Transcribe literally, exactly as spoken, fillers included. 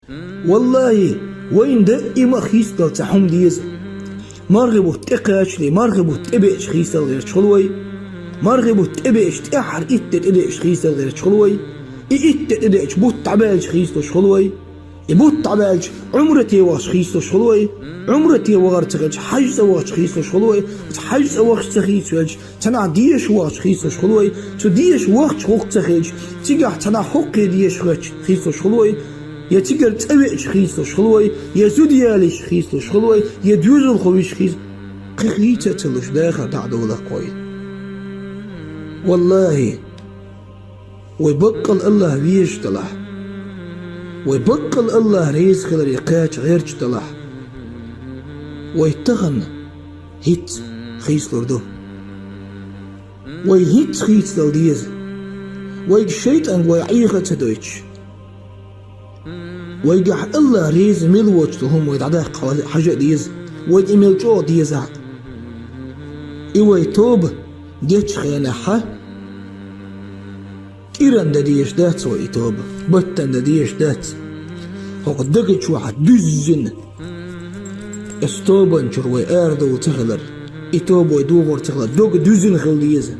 Валлахи, вайна даима хийцадала цхьа хӀума деза. Мархи бутт тӀекхачале, мархи бутт тӀебеача хийцадала гӀерташ хул вай. Мархи бутт тӀебеача тӀеххьара итт де тӀедеача хийцадала гӀерташ хул вай. И итт де тӀедеача бутт дӀабаьлча хийцалуш хул вай. И бутт дӀабаьлча Ӏумрате вахача хийцалуш хул вай. Ӏумрате вахар ца хилча, хьаж цӀа вахача хийцалуш хул вай. Хьаж цӀа вахача ца хийцавелча, цхьаннахьа деша вахача хийцалуш хул вай. Цу деша вахача гӀулакх ца хилча, цигахь цхьаннахьа хӀокхе деша хилча хийцалуш хул вай. Я цигара цӀа веача хийцалуш хул вай, я зуда ялийча хийцалуш хул вай, я доьзалхо вича хийц-, кхин хийца а ца луш дахар дӀа а довла-кх вай. Валлахи, вай баккъал АллахӀ везаш далахь, вай баккъал АллахӀ реза хиларе кхача гӀерташ далахь, вай тахан хӀинца хийцалур ду. Вай хӀинца хийцадала деза. Вайга шайтӀанга вай Ӏеха а ца дойтуш. Вайгахь АллахӀ реза мел воцуш долу хӀума вай дӀадаккха хьажа а деза. Вайга и мел чӀогӀа дезахь а. И вай тоба дечу хенахь, кӀиран дан дезаш дац вай и тоба, баттан дан дезаш дац. ХӀокху дага чохь дуьззина, оцу тобанчуьра вай арадовла ца хилар, и тоба вай дохор ца хилар, дог дуьззина хила деза.